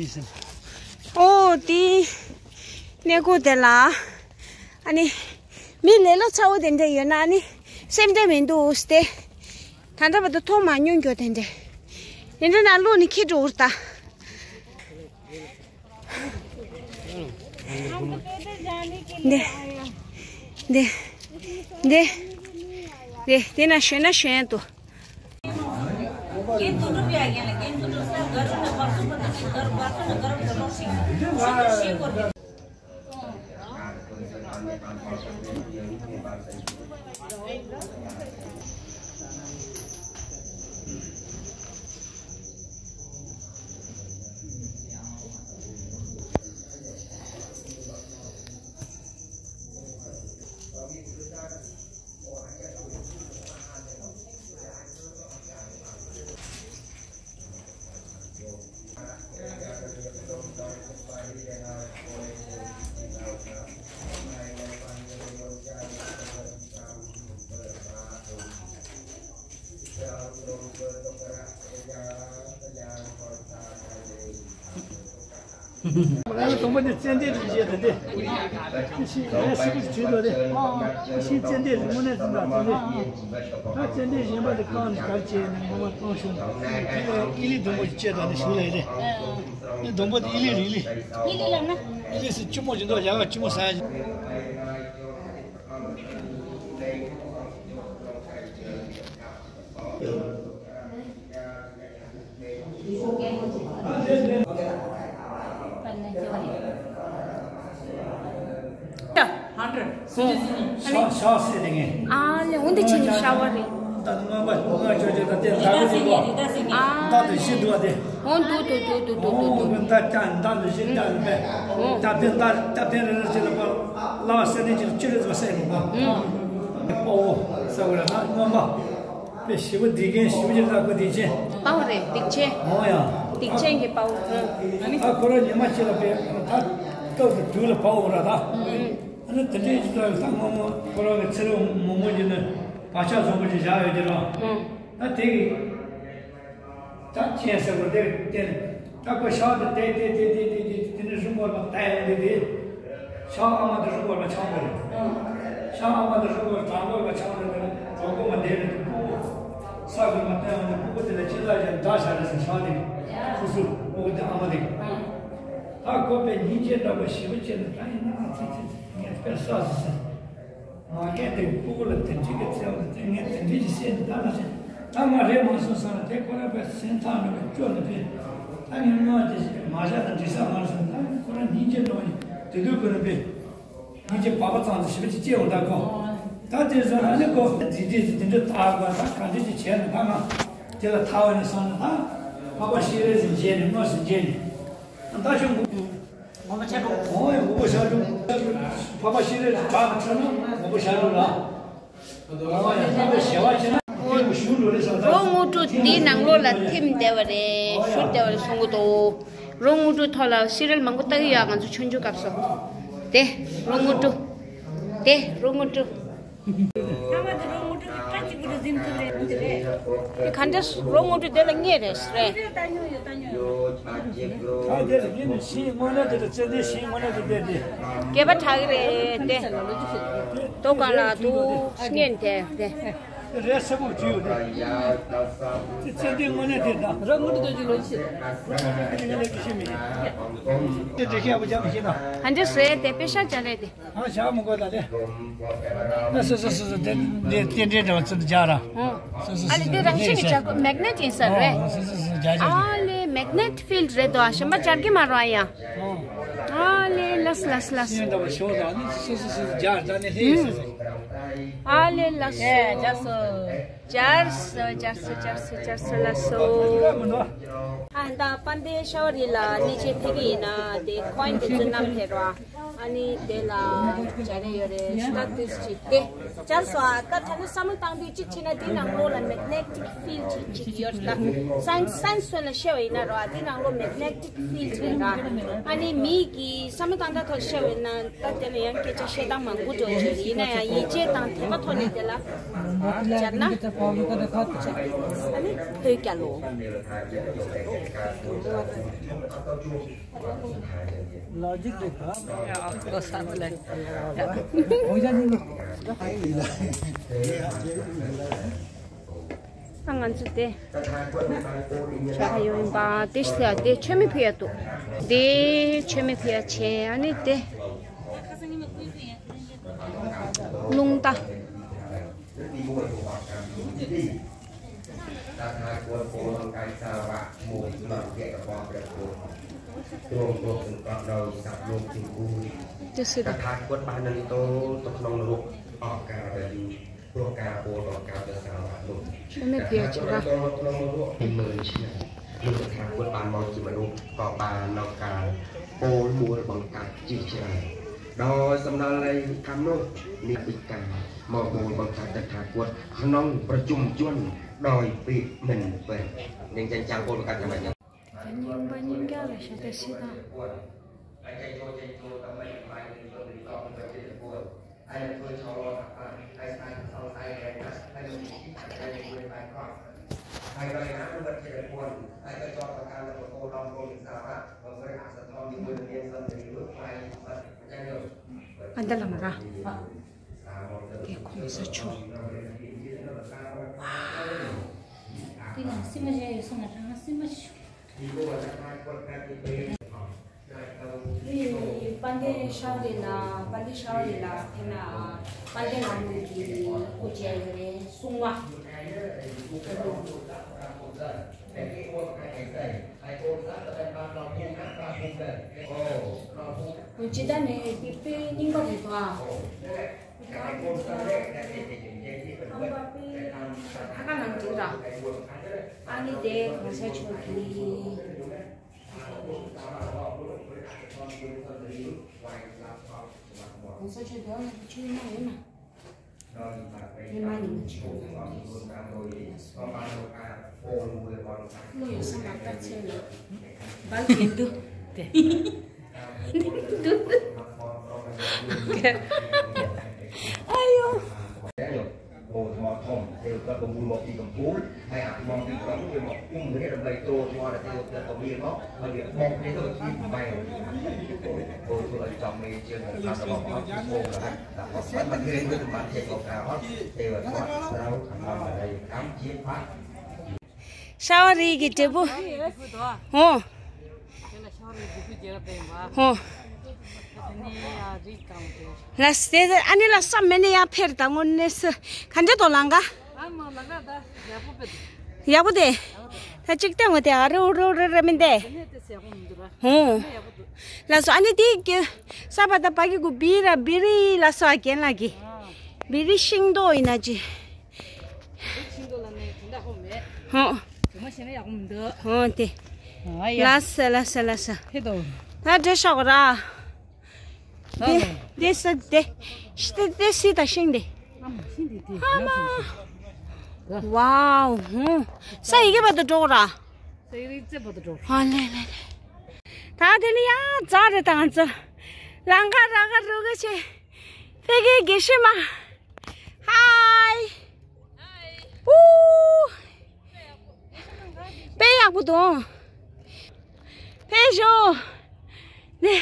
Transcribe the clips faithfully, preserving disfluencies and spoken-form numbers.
ཨོ་དེ་གནས་སྐོར་དེ་ལ་ཨ་ནི་མི་ལས་སླ་ཚ་བོ་དེ་འདྲ་ཡོད་ན་ཨ་ནི་སེམས་ཁྲལ་མི་འདུག་སྟེ། ད་ལྟ་བར་དུ་མཐོང་མ་མྱོང་རྒྱུ་དེ་འདྲ། དེ་འདྲ་ན་བློ་ནི་འཁྱེར་འགྲོ་གི་རེད་ད། འདི། འདི། འདི། འདི། དེ་ན་ཞོན་ན་ཞོན་ཡ་འདུག་ང་ཚོ་དང་པོ་ནས་ཙན་དན་རིགས་བྱས་ད་དེ། ཤི་ང་སི་ཀུ་ཅི་བྲིས་ལོ་རེད། ཤི་ཙན་དན་རིགས་དངོས་གནས་ཙམ་དང་ཙན་དན། ད་ཙན་དན་གཞན་པ་དེ་གང་ནས་གར་བྱས་ནས་ངོ་མ་གཏོང་ཤོག་ཨི་ལི་སྡོང་པོ་ཅིག་བྱས་ད་དེ་ཞུ་ལ་ཡི་རེད། ཨི་སྡོང་པོ་དེ་ཨི་ལི་རེད། ཨི་ལི། ཨི་ལི་ལབ་ན། ཨི་ལི་སི་ལྕི་མོ་ཅིག་འདུག་ཡ་ག་ལྕི་མོ་ཟ་ཡ་ཅིག་ཤ་ཤ་སེ་དེ་ངས། ཨ་ལེ་འོ་འདི་ཆེ་ནི་ཤ་བ་རེད། ད་ནི་རྔོན་པ་རྔོན་ཅོ་ཅོ་ད་དེ་ད་གི་འདུག་གོ། ཨ་ད་དེ་ཤི་འདུག་ཨ་དེ། འོ་འདུག་འདུག་འདུག་འདུག་འདུག་འདུག་ད་ཅང་ད་དེ་ཤི་ད་ནི་པས། ད་དེ་ད་ད་དེ་རེ་རེ་ཅི་ལ་པ་ལ་བ་སེ་ནི་ཅི་ལ་ཅི་རེ་ཟ་སེ་ནི་པ། པོ་ས་བ་ལ་ད་རྔོན་པ། པའི་ཞི་བ་སྡིག་ཅན་ཞི་བ་ཅིག་ལ་ཁོ་སྡིག་ཅན། དཔའ་བོ་རེད་སྡིག་ཅན། འོ་ཡ། སྡིག་ཅན་གྱི་དཔའ་བོ། ཨ་ནི་ད་ཁོ་རང་ཉི་མ་གཅིག་ལ་པའི་ད་སྐབས་དུ་དུས་ལ་དཔའ་བོ་ར་ད། ཨ་ནི་དེ་འདྲའི་ཅིག་ལ་ད་སྔོན་མ་ཁོ་རང་གི་ཚེ་རབས་མང་པོ་ཅིག་ནི་བག་ཆགས་བཟང་པོ་ཅིག་བཞག་ཡོད་ཀྱི་ར། ད་དེ་གི་ད་ཅན་ཟེར་བ་དེ་བརྟེན། ད་ཁོ་ཤག་དེ་བལྟས་བལྟས་བལྟས་བལྟས་བལྟས་བལྟས་དེ་ནས་རི་མགོ་ལ་བལྟས་ཡོང་དུས་དེ། ཤག་ཨ་མ་དེ་རི་མགོ་ལ་འཆང་དགོས་རེད། ཤག་ཨ་མ་དེ་རི་མགོ་ལ་དྲང་མགོ་ལ་འཆང་རེད་དེ་གྲོགས་པོ་མ་བསྡད་རེད་དེ་སྤུ་གུ། ས་གི་མ་བསྟན་ཡོང་དུས་སྤུ་གུ་དེ་ལ་ཅི་ལ་ཡང་འདྲ་བྱ་རེད་ཟེར་ཤག་དེ། སུ་སུ་སྤུ་གུ་དེ་ཨ་མ་དེ། ད་ཁོ་པའི་སྙིང་རྗེ་འདྲ་པོ་ཞེ་པོ་ཅིག་ནི་ད་ཡིན་ན་ང་ཚིག་ཚིག་ཚིག་ངས་དཔེ་ས་སུ་ཟེར། མ་རྒན་དེ་སྤུ་གུ་ལ་དེ་འདྲའི་གི་བརྩེ་བ་དེ་ངས་དེ་འདྲའི་གི་བཤད་ནས་ད་ལ་བཤད་ད་ང་རེད་མ་སོང་བསམ་ན་དེ་ཁོ་རང་པའི་སེམས་ཐག་ཉེ་བའི་སྐྱོ་ནས་ཕེབས། ད་ངས་སྔོན་དེ་མ་བཞག་ན་འགྲིག་ས་མ་རེད་བསམ་ད་ཁོ་རང་སྙིང་རྗེ་འདྲ་བ་ཡིན་དེ་དུས་ཁོ་རང་པའི་སྙིང་རྗེ་བག་པ་ཙམ་དུ་ཞེ་པོ་ཅིག་སྐྱེ་འོང་ད་ཁོ། ད་དེ་བཟོ་ན་ནི་ཁོ་དེ་འདྲའི་དེ་འདྲ་ད་དགོས་ད་ག་འདྲ་ཅིག་བྱས་ན་ད་ང་དེ་ལ་ཐར་བ་ནས་སོང་ན་ད་འཕགས་པ་སྤྱན་རས་གཟིགས་མཇལ་ནས་དངོས་སུ་མཇལ་ནས། ད་ཤོག་ངོ་མ་ཆ་འགྲོ། ཨོ་ཡ་ངོ་མ་ཆ་འགྲོ། འཕགས་པ་སྤྱན་རས་གཟིགས་བྲག་ལ་ཁྲིད་ན་ངོ་མ་ཆ་འགྲོ་ལ། ཨོ་ཡ་ད་ལྟ་ཞལ་བ་ཕྱིན་ན་ཁྱེད་ཀྱི་ཞུ་འགྲོ་རེད་ཟེར་ད། རོ་དངོས་གྲུབ་འདི་ནང་ལོགས་ལ་ཐིམ་བསྡད་པ་རེད་ཞུ་བསྡད་པ་རེད་གསུང་གི་འདུག་རོ་དངོས་གྲུབ་ཐོག་ལ་སི་རེལ་མང་པོ་ལྟ་གི་ཡོད་ང་ཚོ་ཆུང་ཆུང་སྐབས་སུ། དེ་རོ་དངོས་གྲུབ། དེ་རོ་དངོས་གྲུབ། ཐ་མ་དེ་རོ་དངོས་གྲུབ་ཀྱི་ཁ་གཅིག་པུ་རུ་འཛིན་ཐུབ་རེད་འདི་རེད། དེ་ག་འདྲ་རོ་དངོས་གྲུབ་དེ་ལ་རྙེད་རེད་རེད། ད་དེ་ལ་ཡིན་ནི་ཤིང་དངོས་གནས་དེ་ལ་ཚེ་འདི་ཤིང་དངོས་གནས་དེ་བསྡད་དེ། སྐེད་པ་གྲག་གི་རེད་དེ། དོ་ག་ལ་འདུག་རྙེད་དེ་དེ། རེད་སེ་པོ་བྲིས་ཡོད་དེ། དེ་ཚེ་འདི་དངོས་གནས་དེ་དང་། རོ་དངོས་གྲུབ་དོ་ཅིག་ལོ་ཅི། རོ་དངོས་གྲུབ་དེ་ངས་ལས་ཀྱི་ཤེས་མི་ཡིན། དེ་འདྲ་ཤེས་པོ་ཅང་མི་ཤེས་ན། ག་འདྲ་བཟོས་དེ་དཔེ་ཤག་ཅག་རེད་དེ། ཨ་ཞག་མི་དགོས་ད་དེ། ཨ་སོ་སོ་སོ་སོ་དེ་དེ་དེ་འདྲའི་འདྲ་བ་ཚུར་དུ་རྒྱག་ར། ཨོ། སོ་སོ་ཨ་ལེ་དེ་རང་བཞིན་གྱི་ཆག་སྒོ་མེག་ནེ་ཊི་ཡིན་ས་རེད། ཨོ་སོ་སོ་སོ་སོ་རྒྱག་རྒྱག་ཨ་ལེ་མེག་ནེ་ཊི་ཕིལ་ཌི་རེད་དོ་ཨ་གཞན་པ་སྦྱར་གི་མ་རོ་ཨ་ཡ། ཨོ། ཨ་ལེ་ལགས་ལགས་ལགས། ཤིང་འདྲ་བ་ཤོག་དང་ནི་སོ་སོ་སོ་སོ་རྒྱག་ད་ནི་ལྷེ་ཡིན་ས་རེད། ཨ་ལེ་ལགས་སོ། རྒྱག་སོ། རྒྱག་སོ་རྒྱག་སོ་རྒྱག་སོ་རྒྱག་སོ་ལགས་སོ། ཨ་ད་དཔལ་ལྡན་ཤ་བ་རི་ལ་གནས་མཇལ་ཕེབས་ཀྱི་ཡིན་ན་དེ་ཁོའི་འདི་ཚོ་བསྣམས་ཕེབས་རོགས། ཨ་ནི་དེ་ལ་སྦྱར་ཡས་ཡོད་རེད་ཤ་སྟག་ཏུས་ཅིག་སྟེ། ཅར་སོ་ཨ། ད་ཐ་ན་བསམ་བློ་བཏང་དུས་གཅིག་བྱས་ན་འདི་ནང་ལོགས་ལ་magnetic field་ཅིག་ཅིག་ཡོད་རེད་ད། science science་སོ་ལ་བཤད་པ་ཡིན་ན་རོ་ཨ། འདི་ནང་ལོགས་magnetic field་རེད་ད། ཨ་ནི་མི་གི་བསམ་བློ་བཏང་སྟངས་ཐོག་བཤད་པ་ཡིན་ན་ད་དེ་ལ་ཡང་སྐད་ཆ་བཤད་སྟངས་མང་པོ་འགྲོ་གི་རེད། ཡིན་ན་ཡང་ཡིད་ཆེས་དང་དད་པ་ཐོག་ནས་དེ་ལ་སྦྱར་ན། ཨ་ནི་བོད་རྒྱལ་ལོ། Logic देखा। Yeah, of course, I'm like, yeah. ད་ང་ཚོ་དེ་ཆ་ཡོང་པ་དེ་ཤི་ཡ་དེ་མཆོད་མེ་ཕུལ་ཡ་འདུག་དེ་མཆོད་མེ་ཕུལ་ཡ་བྱས། ཨ་ནི་དེ་རླུང་རྟ། Tetapi buat bahan itu untuk mengaku orang kafir. ชื่อไม่เพียงใช่ปะ ក្នុងនោះលោកថាគាត់បានមកជាមនុស្សក៏បានមកការពោលមួលបង្កើតជាច្រើនដោយសំណល់នៃកម្មនោះនេះពីការមកពោលបង្កើតតថាគតក្នុងប្រជុំជនដោយពាក្យមិនពិតនឹងចាញ់ចាំពោលបង្កើតយ៉ាងម៉េច Banyak banyak kali saya dah sih dah. Anda lama kah? Oke, kau bisa cu. Wow. Ini sih masih ada sama sama sih masih. དཔལ་ལྡན་ཤར་རི་ལ། དཔལ་ལྡན་ཤར་རི་ལ་དེ་ན་དཔལ་ལྡན་ལྷ་མོ་གི་སྐུ་མཇལ་ཡོད་རེད། སྲུང་མ། ཇི་ལྟར་ནས་དེ་དཔེ་རྙིང་པ་རེད་དོ། ཨ་ཁ་ཁ་ནང་དུ་ར། ཨ་ནི་དེ་གོང་ས་མཆོག་གི། གོང་ས་མཆོག་དེ་བ་ནི་ཆོས་མ་ཡིན་ན། དེ་མ་ཡིན་ན་ཆོས་མ་ཡིན་ན། བློ་ཡོད་ས་མ་ལྟ་ཚེ་ལ། བལ་གྱི་འདུག་དེ། འདུག་འདུག་ཨ་ཡོ། Ôi, thọ thông, theo các công vua một đi cầm phú, hay hạt mong đi có cái một cung thế là bay tô cho là theo theo tổng liên đó, mà việc mong thế thôi chứ bay. Ôi, tôi lại chọn mê chưa là sao mà có cái cô là là có phải mà thế với mà thế có cả đó, theo là có sao thằng năm ở đây cắm chiến pháp. ཤ་བ་རི་གི་འབྲས་བུ། ཧོ། ཧོ། ལ་སེ་ཨ་ནི་ལ་ས་མེ་ནི་ཡ་ཕེར་ད་ངོ་ནེ་སི་ག་འདྲེ་དོ་ལང་ག་ཡག་པོ་དེ། ད་ཅིག་ཏེ་ངོ་དེ་ཨ་རུ་རུ་རུ་རུ་མིན་དེ། ཧོ། ལ་སོ་ཨ་ནི་དེ་གི་ས་པ་ད་པ་གི་གུ་བི་ར་བི་རི་ལ་སོ་ཨ་གན་ལ་གི་བི་རི་ཤིང་ཏོ་ཡིན་ན་ཅི། ཧོ། ཧོ་དེ། ལ་སེ་ལ་སེ་ལ་སེ། ད་འདྲེ་ཤོག་ར། དེ་དེ་སེ་དེ། ཤི་དེ་དེ་སི་ད་ཤིང་དེ། ཧ་མ། ཝའོ། ཧོ། ས་ཡི་གེ་བར་དུ་འགྲོ་ར། ཧ་ལེ་ལེ་ལེ། ད་དེ་ནི་ཡ་ཛ་རེ་ད་ང་ཚོ། ལང་ཀ་ར་ག་རུ་ག་ཆེ། ཕེ་གེ་གེ་ཤི་མ། ཧའི། ཨུ། དཔེ་ཡག་པོ་འདུག་དཔེ་ཞོ། ནི།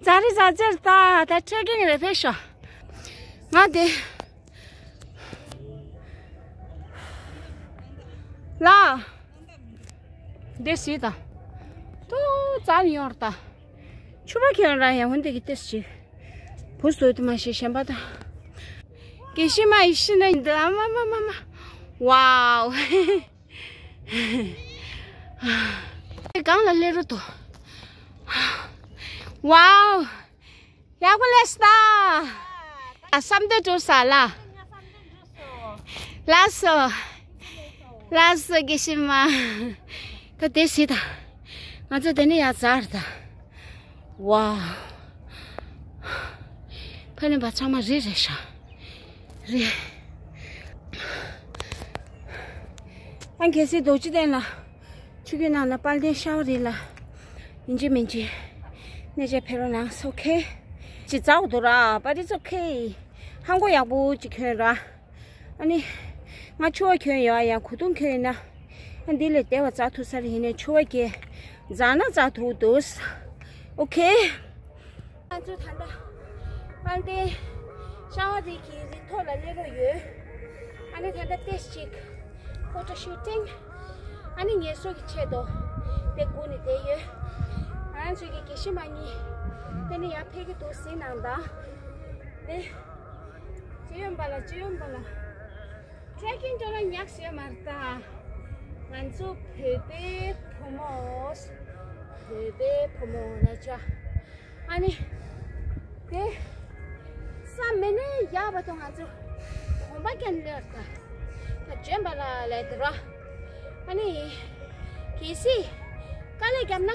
ཛ་རི་ཛ་ཛེར་ད་ད་ཁྲེ་ཀིང་རེ་དཔེ་ཞོ། ང་དེ། ལ། འདི་སི་ད། ཏོ་རྩ་ནི་ཡོང་ར་ད། ཆུ་བ་ཁྱོད་རང་ཡང་ཧུན་དེ་གི་ཏེ་སི་ཅིག་བུ་སོ་དུ་མ་ཤེས་ཞེན་པ་ད། དགེ་ཤི་མ་ཡི་ཤི་ན་ཡིན་འདི་ཨ་མ་མ་མ་མ། ཝའོ། གང་ལ་སླེབས་རུ་དོ། ཝའོ། ཡག་པོ་ལས་ད། ཨ་བསམ་དོན་འགྲུབ་ས་ལ། ལགས་སོ། ལགས་སོ་དགེ་ཤི་མ། ད་དེ་སི་ད། ང་ཚོ་དེ་ནས་ཡར་འཛེགས་རེད་ད། ཝའོ། ཕ་ནི་བ་ཚང་མ་རི་རེད་ཤག་རེད། ཨ་གལ་སྲིད་རྡོ་རྗེ་གདན་ལ་ཆུ་རྒྱུན་ནང་ལ་དཔལ་ལྡན་ཤ་བ་རི་ལ་ཡིན་གཅིག་མིན་གཅིག་གནས་མཇལ་ཕེབས་རོགས་གནང་། ཨོ་ཁེ། ཅི་ཙག་འདུག་ར། But it's okay. ཧང་གོ་ཡག་པོ་ཅིག་གྱོན་ར། ཨ་ནི། ང་ཕྱུ་པ་གྱོན་ཡོད། ཨ་ཡ་གོས་ཐུང་གྱོན་ཡོད་ན། ཨ་འདི་ལས་བདེ་བ་འཛག་ཐུབ་ས་རེད། ཡིན་ནའི་ཕྱུ་པ་གྱོན་འཛག་ན་འཛག་ཐུབ་འདུག་ཨོ་ཁེ། ང་ཚོ་ད་ལྟ་དཔལ་ལྡན་ཤ་བ་རི་གི་རི་ཐོག་ལ་སླེབས་རོགས་ཡོད། ཨ་ནི་ད་ལྟ་ཏེས་ཅིག་ཕོ་ཊོ་ཤུ་ཊིང་ཨ་ནི་ངལ་གསོ་གི་ཆེད་དུ་དེ་སྒུག་ནས་བསྡད་ཡོད། ང་ཚོ་གི་དགེ་བཤེས་མ་གཉིས་དེ་ནི་ཡར་ཕེབས་ཀྱི་འདུག་ཟིན་གནང་དང་། དེ་ཅི་ཡོན་པ་ལ་ཅི་ཡོན་པ་ལ། ཊེ་རེ་ཀིང་ཅོ་ལ་ཉག་ཤེས་མ་རེད་ད། ང་ཚོ་བོད་པའི་བུ་མོ། བོད་པའི་བུ་མོ་ན་ཆ། ཨ་ནི། དེ། ས་མེད་ནས་ཡག་པ་དང་ང་ཚོ་གོམ་པ་ཀན་ལེར་ད། ད་འཇོན་པ་ལ་ལས་དེ་ར། ཨ་ནི། གལ་སྲིད། དཀའ་ལས་བརྒྱབ་ན།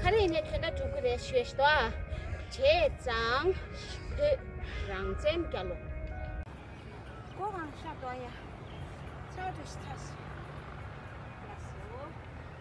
ག་རེ་ཡིན་ནས་དོན་དག་འགྲུབ་ཀྱི་རེད་ཞུས་ཤི་ཏོ། བྱས་ཙང་། བོད་རང་བཙན་རྒྱལ་ལོ། སྒོ་གང་ཤར་དོ་ཡ། ཆར་དུ་ཤི་ཐར་ཤི། ལགས་སོ།